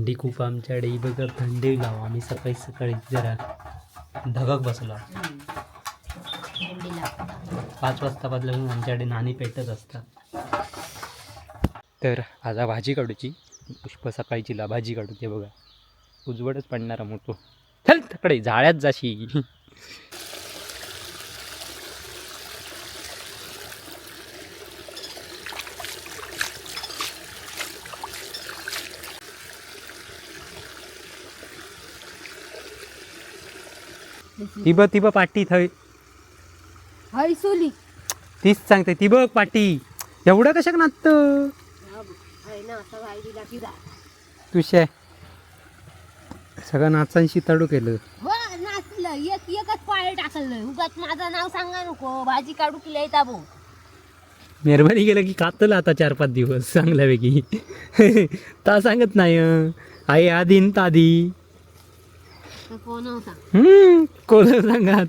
थंडी खूप आमच्याकडे ही बघा, थंडी लावा. आम्ही सकाळी सकाळी जरा धगक बसलो. थंडी लागते. 5 वाजता बदलून आमच्याकडे नाणी पेटत असतात. तर आज भाजी काढूची पुष्प सकाळची ला भाजी काढू. ते बघा उजवडच पडणारा मोठो. चल तकडे जाळ्यात जाशी. ती बघ, ती बघ पाटी थंय. हय सोली. तीच सांगते, ती बघ पाटी. एवढं कशाक नाचत? हय ना असं भाई दिला की जा. तुषे सगळं नाचान शिताडू केलं. हो नाचलं, एक एकच पाय टाकलं. उगाच माझं नाव सांगा नको. भाजी काढू की लय ताबो. मेहरबानी केलं की कातल आता 4-5 दिवस चांगल्यापैकी. ता सांगत नाही हं. आई आधी न तादी. कोण होता? कोण सांगात?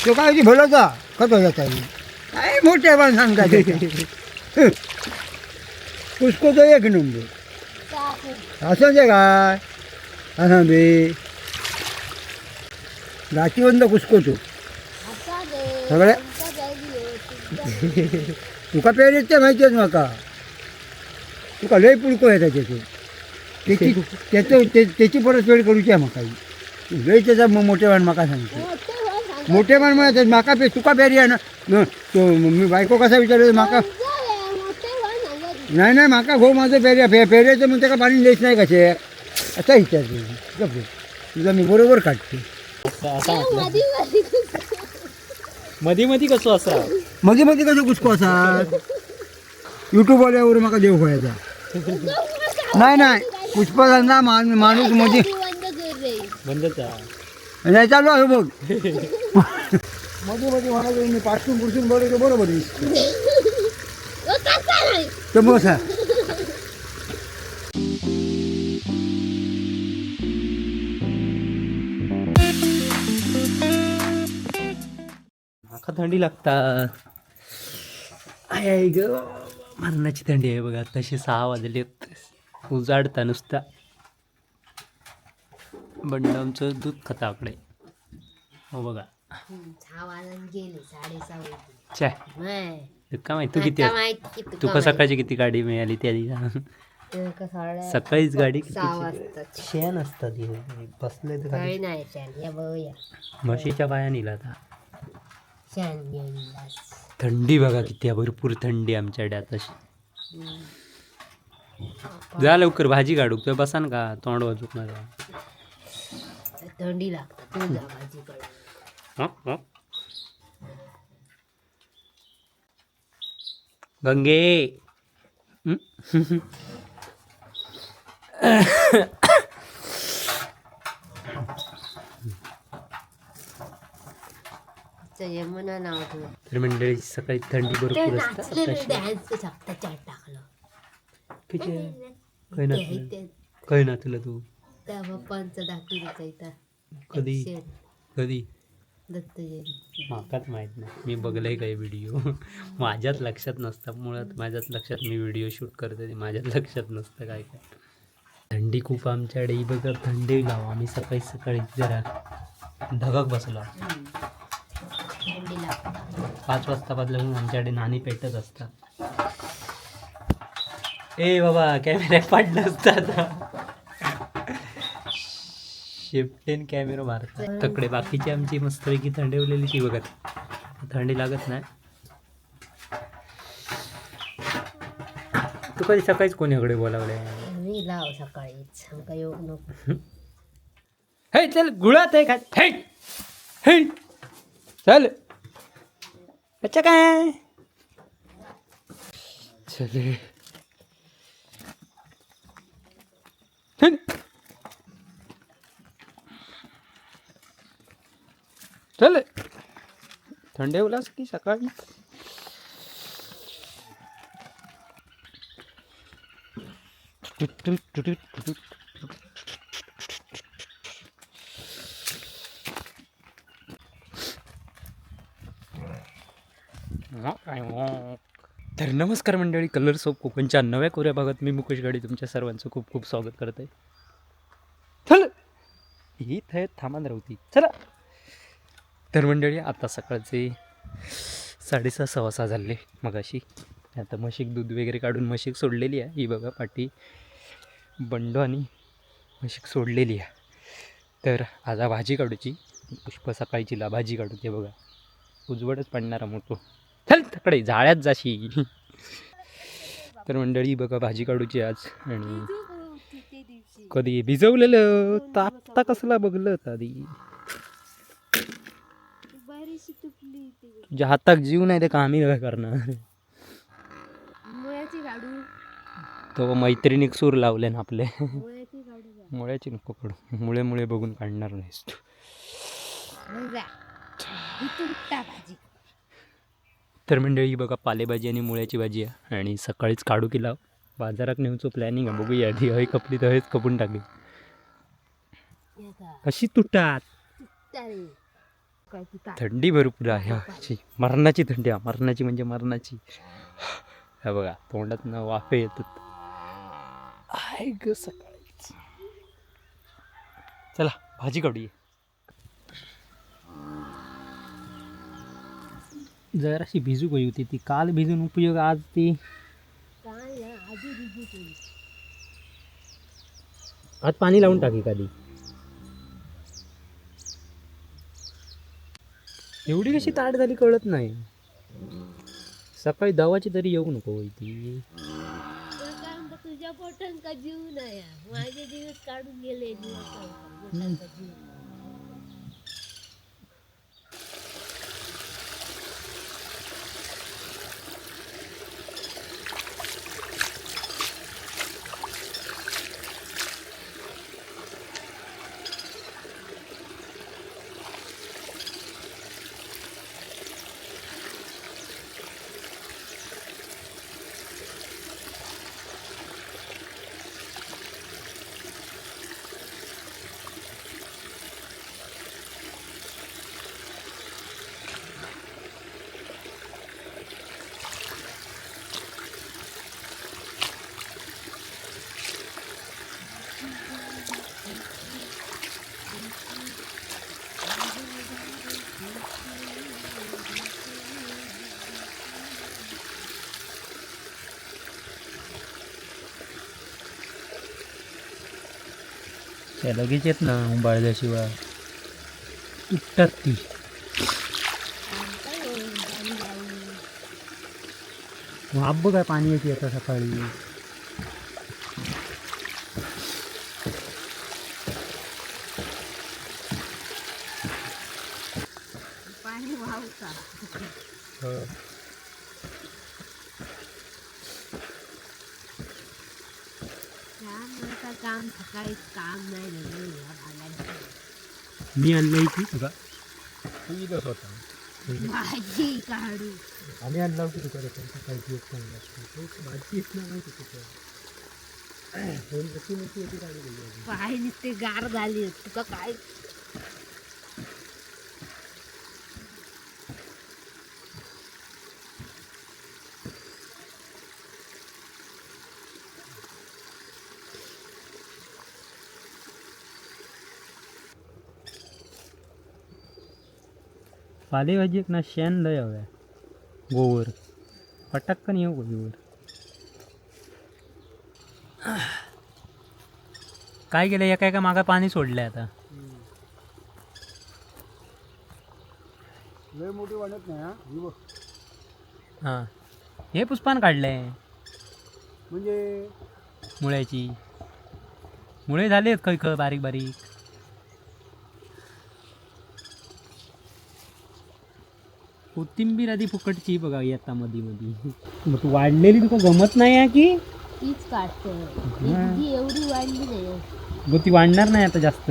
तो काय भलोचा कसं जाता काय मोठे पण सांगता. उसको तो एक नंबर असं ते काय असं बे जातीवंत कुसको तो सगळ्या तुका पेरीत ते माहिती आहेच म्हाका. तुका लय पुळको येता त्याचो. त्याची त्याचो त्याची परतफेड करूची आहे म्हाका. लय त्याचा मोठेपण म्हाका सांगतो. मोठेपण म्हणत म्हाका पे तुका पेरी आहे ना न, तो मी बायको कसा विचारलं म्हाका. नाही नाही, म्हाका घो माझं पेर्या पेऱ्याचं मग त्याका पाणी द्यायचं नाही कसे असा विचारतो. गप्प. तुझा मी बरोबर काढते. मधी मधी कसं असा? मध्ये मध्ये कसं कुसको असा युट्यूबवाल्यावर म्हाका देव व्हायचा नाही. नाही पुष्पा माणूस मध्ये बंदच आहे. नाही चालू आहे बघ. मध्ये मध्ये म्हणायचं मी पाठून पुढसून बरोबर बरोबर दिसतं. तर बसा. माका थंडी लागता. I I ग, मरणाची थंडी आहे बघा. तसे 6 वाजलेत, उजाडता नुसता. बंडामचं दूध खताकडे हो बघा. 6 वाजून गेले, 6:30 वाजले. छे. नाही. तुका माहिती तू किती आता माहिती की तुका सकाळची किती गाडी मिळाली त्या दिवशी? तुका सकाळीच गाडी 6 वाजता. शेण असतात हे. बसले तर काही खाली. नाही शान या बघूया. म्हशीच्या पाया नेला आता. शान घेऊन जास. थंडी बघा किती आहे, भरपूर थंडी आमच्याकडे आता. जा लवकर भाजी काढू तर बसान का तोंड वाजूक माझा. थंडी लागते, तू जा भाजी काढ. हं, हं. गंगे. हं? यमुना नाव ठेव. तर मंडळी सकाळी थंडी ते भरपूर असतात. नाचलेलं तशी. डान्स शकता चाट टाकलं. किती काय नाचलं? काय नाचलं तू? त्या पप्पांचं दाखवलं इथं. कधी? कधी? दत्त जयंती. माकाच माहीत नाही. मी बघलंय काही व्हिडिओ, माझ्याच लक्षात नसतं. मुळात माझ्याच लक्षात मी व्हिडिओ शूट करतो ते माझ्याच लक्षात नसतं काय काय. थंडी खूप आमच्याकडे ही बघा, थंडी लावा. आम्ही सकाळी सकाळी जरा धगक बसलो. थंडी लागते. 5 वाजता बदलून आमच्याकडे नाणी पेटत असतात. ए बाबा, कॅमेऱ्यात पाडलं असतं आता. शिफ्टेन कॅमेरा मारतात तकडे. बाकीची आमची मस्तपैकी थंडवलेली ती बघत, थंडी लागत नाही. तू कधी सकाळीच कोणाकडे बोलावले? मी लाव सकाळीच, आमका येऊक नको. हे चल गुळात आहे का? हे हे चल. अच्छा काय चले. चल थंडे की सकाळी. काय हो. तर नमस्कार मंडळी, कलर्स ऑफ कोकणच्या नव्या कोऱ्या भागात मी मुकेश गाडी तुमच्या सर्वांचं खूप खूप स्वागत करत आहे. चल ही थय थांबून राहती चला. तर मंडळी आता सकाळचे 6:30 6:15 झाले मगाशी. आता म्हशीक दूध वगैरे काढून म्हशीक सोडलेली आहे. ही बघा पाठी बंडो आणि म्हशीक सोडलेली आहे. तर आज भाजी काढूची, पुष्प सकाळची ला भाजी काढू. ते बघा उजवडच पडणारा मोठो. चल तकडे जाळ्यात जाशी. तर मंडळी बघा भाजी काढूची आज. आणि कधी भिजवलेलं तापता कसला बघलं आधी. बरीचशी तुटली ती. तुझ्या हातात जीव नाही ते कामी काय करणार. मुळ्याची काढू. तो मैत्रिणीक सूर लावले ना आपले. मुळ्याची काढू जा. मुळ्याची नको काढू, मुळे मुळे बघून काढणार नाहीस तू. मग जा. ही तुटता भाजी. तर मंडळी बघा पालेभाजी आणि मुळ्याची भाजी आहे. आणि सकाळीच काढू की लाव बाजारात नेऊचो प्लॅनिंग आहे. बघूया आधी हय कपली तर हयच कपून टाकली. हे का? कशी तुटात. तुटता रे. काय ती काय? थंडी भरपूर आहे अशी मरणाची थंडी आहे. मरणाची म्हणजे मरणाची. हा बघा तोंडात ना वाफे येतात. आहे ग सकाळीच. चला भाजी काढूया. जराशी भिजू गई होती ती काल, भिजून उपयोग आज ती काय ना, आधी भिजू केली. आज पाणी लावून टाकी कधी. एवढी कशी ताट झाली कळत नाही. सकाळी दवाची तरी येऊ नको होय ती. तर काय म्हणतात, तुझ्या पोटात का जीव नाही आहे. माझे दिवस काढून गेले दिवस पोटात का जीव. त्या लगेच येत ना उंबाळल्याशिवाय तुटतात ती. वाफ बघा पाणी येते आता सकाळी. पाणी वाहता. काम आता काम सकाळी काम नाही झालं ह्या भागात. मी आणलंय की तुका भाजी काढू. आम्ही आणला होती तुका सकाळची एक चांगली भाजी येत नाही माहिती तुका. पाय नुसते गार झाले तुका काय. पालेभाजी एक ना शेण लय हव्या गोवर पटक्कन येऊ गोवर. काय केलं एका एका मागा पाणी सोडलंय आता. लय मोठी वाढत नाही. हा ही बघ. हां हे पुष्पान काढलंय. म्हणजे मुळ्याची मुळे झालेत खय खय बारीक बारीक. कोथिंबीर आधी फुकटची बघा येता मधी मधी. मग तू वाढलेली तुका गमत नाही आहे की तीच काढते. ती एवढी वाढली नाही. मग ती वाढणार नाही आता जास्त.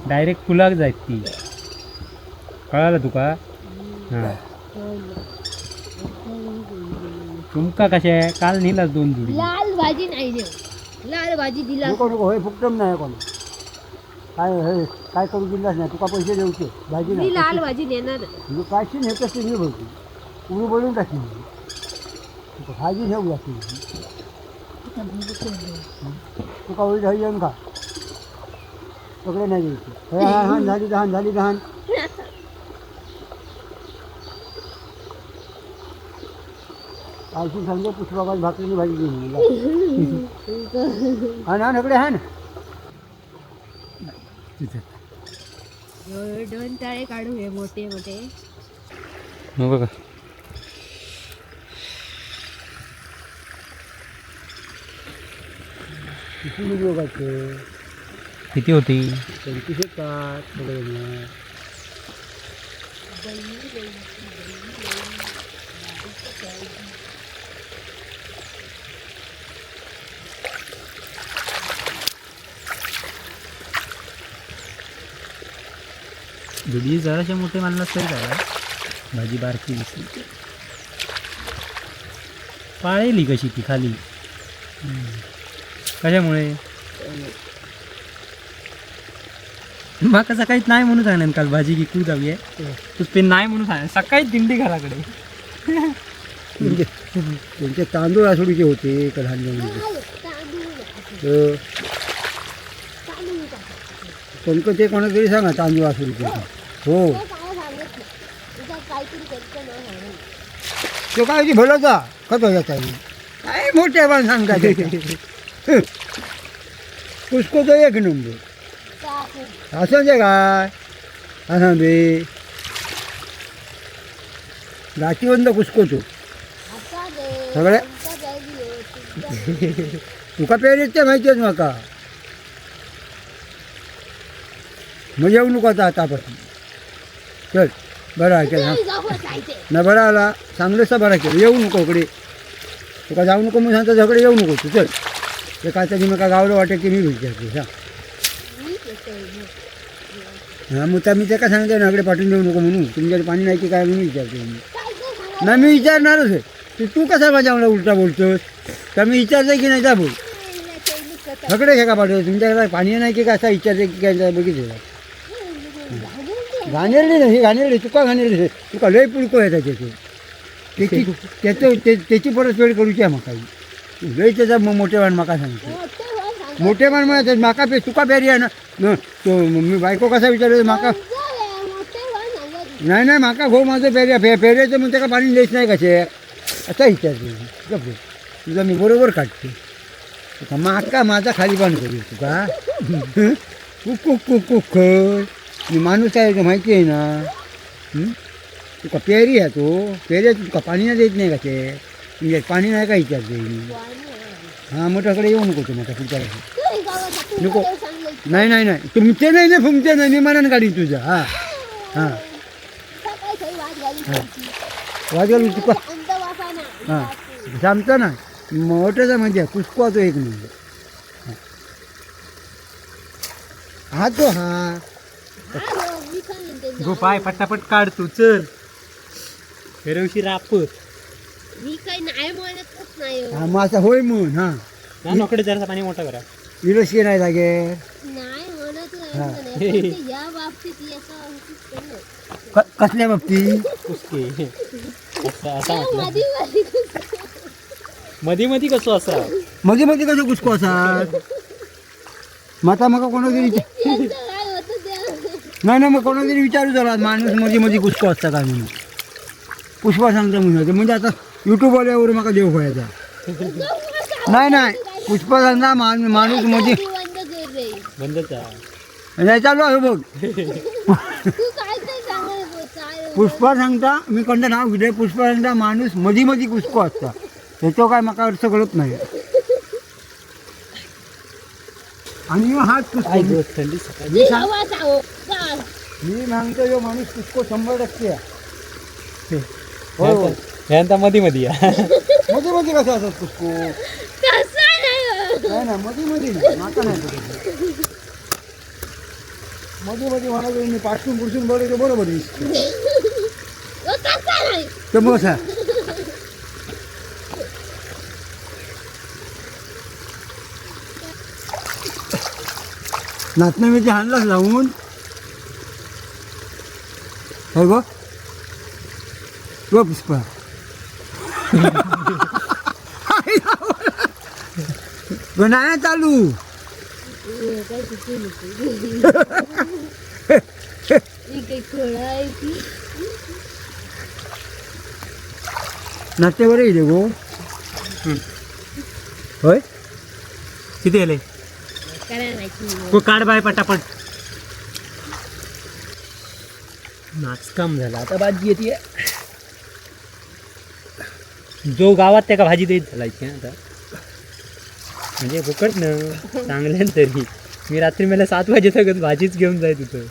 डायरेक्ट फुलाक जायत ती. कळालं तुका? हां कळलं. तुमका कशे आहे काल नेलाच 2 जुडी. लाल भाजी नाही देऊ. लाल भाजी दिला. नको नको हे फुकटम नाही कोण काय हे काय करू दिलाच नाही तुका. पैसे देऊचे भाजी मी नाही. लाल भाजी नेणार. म्हणजे काशी नेतच ते मी भरतो. उडू बळून टाकली तुका भाजी ठेवू लागली तुका वयर धरी येऊन खा सगळे नाही द्यायचे. हा हान झाली दहान झाली दहान. आयशी सांगतो पुष्पाबाई भाकरीची भाजी घेऊन हान हान सगळे हान. दोन ताळे काढू हे मोठे मोठे. मग बघा किती व्हिडिओ किती होती? 25 होतात सगळे. दुधी जराशे मोठे मानलास तरी काय, भाजी बारकी दिसली. पाळेली कशी ती खाली कशामुळे? माका सकाळीच नाही म्हणून सांगणार काल भाजी विकू जाऊया तू ते नाही म्हणून सांग सकाळीच दिंडी घराकडे. त्यांचे तांदूळ आसुडीचे होते का धान्य? कोणतं ते कोणाला तरी सांगा तांदूळ आसुडीचे. हो तो काय भलता खतो जाता काय मोठ्या पण सांगता उसको तो एक नंबर असं जे काय असं बे जातीवंत कुसको तो सगळ्या तुका पेरेत ते माहिती आहेच माका. मग येऊ नको आता आतापासून. चल बरं आहे चल. हां ना बरं आला चांगलंच बरं केलं. येऊ नको इकडे तुका जाऊ नको म्हणून सांगता झगडे येऊ नको तू. चल ते काय तरी मका गावलं वाटेल की मी विचारते सांग. हां मग मी ते काय सांगते ना इकडे पाठवून देऊ नको म्हणून तुमच्याकडे पाणी नाही की काय म्हणून विचारते मी. नाही मी विचारणारच आहे. तू तू कसा माझ्या मला उलटा बोलतोस? तर मी विचारते की नाही त्या बोल सगळे हे का पाठवतो तुमच्याकडे पाणी नाही की काय असा विचारते की काय बघितलं. घाणेरडी नाही ही घाणेरडी तुका घाणेरडी तुका लय पुळको आहे त्याचे त्याची त्याचं त्याची परतफेड करूची आहे म्हाका. लय त्याचा मोठेवान म्हाका सांगतो मोठेवान म्हणत म्हाका पे तुका पेरी आहे ना तो मी बायको कसा विचारतो म्हाका. नाही नाही म्हाका घो माझं पेऱ्या पेऱ्याचं मग त्याका पाणी द्यायचं नाही कसे असा विचारते. तुझा मी बरोबर काढते तुका म्हाका माझा खाली पान करू तुका कुक कुक कुक कुक खय मी माणूस आहे तो माहिती आहे ना. तुका पेरी आहे तो पेऱ्या तुका पाणी नाही देत नाही कसे म्हणजे पाणी नाही का विचारते मी. हां मोठ्याकडे येऊ नको तू माझ्या पुढच्या नको. नाही नाही नाही तुमचे नाही ना फुमचे नाही मी मनानं काढीन तुझं. हां हां वाज घालू तुका. हां सांगता ना मोठ्याचा म्हणजे कुसको तो एक नंबर. हा तो हा गो पाय पटापट काढ तू चल फेरवशी रापत. मी काही नाही म्हणतच नाही. हा मग असं होय म्हणून. हां ना नोकडे जरासा पाणी मोठा करा. इरशी नाही लागे नाही म्हणत नाही या बाबतीत याचा कसल्या बाबतीत कुसके असा मधी मधी मधी मधी कसं असा मध्ये मध्ये कसं कुसको असा माता मका कोणातरी नाही ना मग कोणातरी विचारू जरा माणूस मध्ये मध्ये कुसको असता काय म्हणून. पुष्पा सांगता म्हणून म्हणजे आता यूट्यूबवाल्यावर माका देव व्हायचा. नाही नाही पुष्पा सांगता माणूस मध्ये बंदच नाही चालू आहे बघ. पुष्पा सांगता मी कोणतं नाव घेतलं पुष्पा सांगता माणूस मधी मधी कुसको असता त्याचो काय माका अर्थ कळत नाही. आणि हात कुसको थंडी मी सांगतो ह्यो माणूस कुसको 100% आहे. हो ह्यांचा मध्ये मध्ये मध्ये मध्ये कसं असत कुसको? नाही ना मध्ये मध्ये नाही माका नाही पटत. मध्ये मध्ये म्हणायचं मी पाठून पुढसून बरोबर बरोबर दिसतो तर मग असा नाचणं मी ते हाणलाच लावून काय गो गो पुष्पा. नाही चालू. काय चुकू नको. ही काही खोळा आहे ती. नाते बरं येईल गो. होय. किती आले? करा माहिती. को काढ बाय पटापट. नाचकाम झालं आता भाजी येते. जो गावात त्याका भाजी देत झालायची हं आता. म्हणजे फुकट ना चांगल्यान तरी. मी रात्री मला 7 वाजे सगळं भाजीच घेऊन जाय तिथं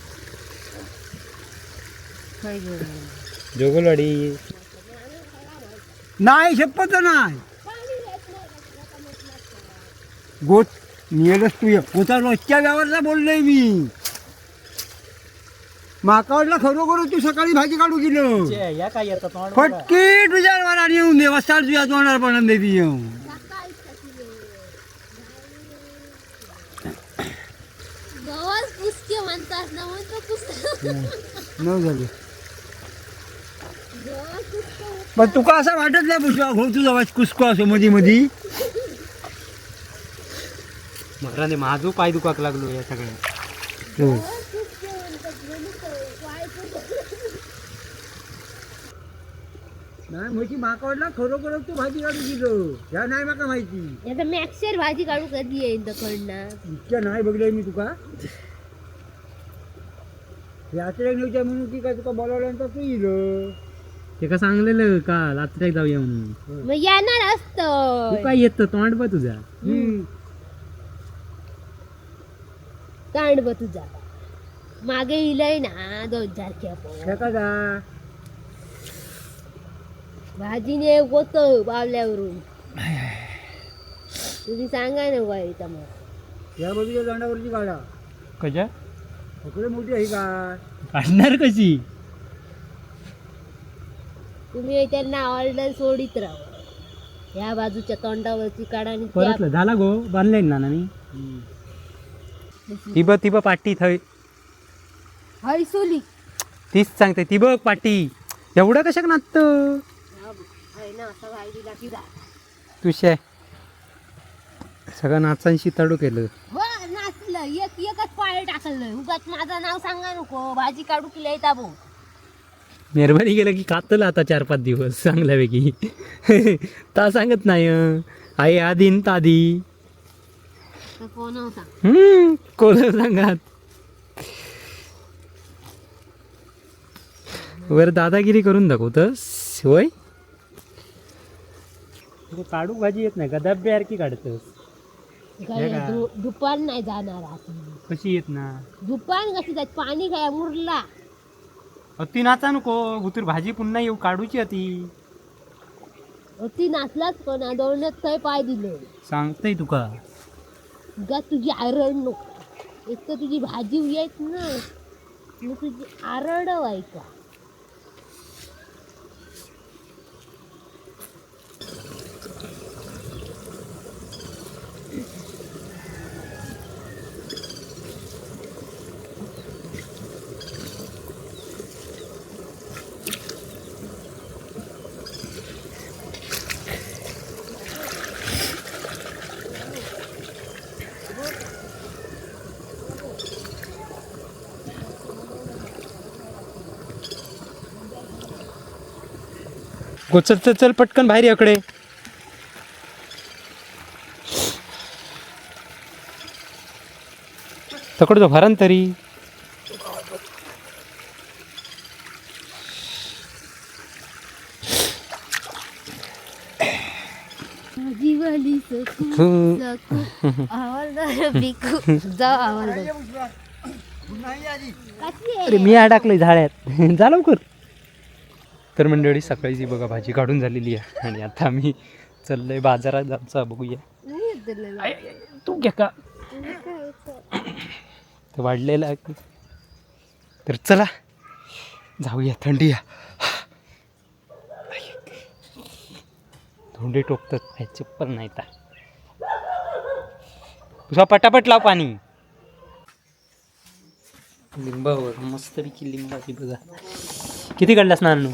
जोगलवाडी. नाही, शपथ नाही. गोत मिळेलच तू ये. गोता रोजच्या व्यवहारला बोललोय मी. माका वाटलं खरोखर तू सकाळी भाजी काढू गेलो. या काय येतात? फटकी तुझ्या मला येऊन देवस्थान तुझ्या तोंडावर पण देवी येऊन. गवाच पुसके म्हणतात ना, म्हणतो पुसक. 9 झाले. गवाच पुसके. पण तुका असं वाटत नाही पुष्पा भाऊ तुझा आवाज कुसको असो मधी मधी? मराने माझो पाय दुखाक लागलो या सगळ्या. गवाच पुसके म्हणतात म्हणून तो पाय पुसके. नाही म्हशी, माका वाटलं खरोखर तू भाजी काढू गेलो. ह्या नाही माका माहिती. आता मी अक्षर भाजी काढू कधी येईन तकडनं? इतक्या नाही बघलंय मी तुका. यात्रेक नेवच्या म्हणून की काय तुका बोलावल्यानंतर तू इलो. ते का सांगलेलं का रात्र्याक जाऊया म्हणून. मग येणार असत. तू काय येत तोंड बघ तुझा. तांड ब तुझा मागे इलय ना 2-4 खेप. त्याका जा. भाजीने होत बावल्यावरून. तुम्ही सांगा ना बाई मग. या बाजूच्या दांडावरची काढा. कशा? पकडे मोठी आहे का? काढणार कशी? तुम्ही त्यांना ऑर्डर सोडित राहा. ह्या बाजूच्या तोंडावरची काढा आणि त्या परत झाला गो बांधले ना मी. ती बघ, ती बघ पाटी थंय. हैसुली. तीच सांगते, ती बघ पाटी. एवढं कशाक नाचत? हाय ना, असा भाजीला की जा. तुषे सगळं नाचान शिताडू केलं. हो नाचलं, एक एकच पाय टाकलं. उगाच माझं नाव सांगा नको. भाजी काढू की लय ताबो. मेहरबानी केलं की कातलं आता 4-5 दिवस चांगल्यापैकी. ता सांगत नाही हं. आई आधी न तादी. तर कोण होता? कोण सांगात वर दादागिरी करून दाखवतस होय. काढू भाजी येत नाही का डब्यासारखी काढतस? काय दुपार नाही जाणार आता. कशी येत ना? दुपार कशी जात? पाणी काय मुरला. ती नाचा नको गुतूर भाजी पुन्हा येऊ काढूची ती. ती नाचलाच कोणा दोनच थंय पाय दिले. सांगतय तुका. उगाच तुझी आरड नको. एक तर तुझी भाजी येत ना, मग तुझी आरड ऐका. गो चल चल चल पटकन बाहेर याकडे. तकड तो भरण तरी. जीवली सकू सकू हवालदार भिकू जा हवालदार. कशी आहे? अरे मी अडकलोय झाळ्यात. जा लवकर. तर मंडळी सकाळीची बघा भाजी काढून झालेली आहे आणि आता आम्ही चाललोय बाजारात जायचा बघूया. नाही येत तुला. I, I, तू घ्या का तर वाढलेला आहे. तर चला जाऊया, थंडी आहे. धोंडे टोकतात काय चप्पल नाही तर. तुझा पटापट लाव पाणी. लिंबावर मस्तपैकी लिंबाची बघा. किती काढलास ना अण्णू?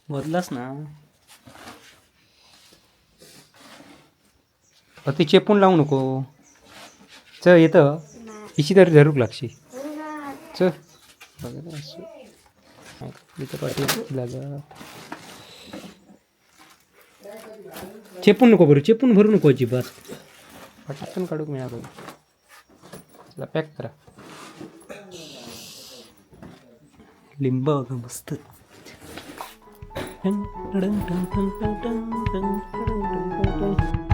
मोजलास ना? अति चेपून लावू नको. च येतं इशी तरी धरूक लागशी. च बघा असं. इथं पाठी लागत. चेपून नको भरू, चेपून भरू नको अजिबात. पाठीतून काढूक मिळालं. चला पॅक करा. लिंब बघा मस्त. टंग, टंग, टंग, टंग, टंग, टंग, टंग, टंग, टंग, टंग.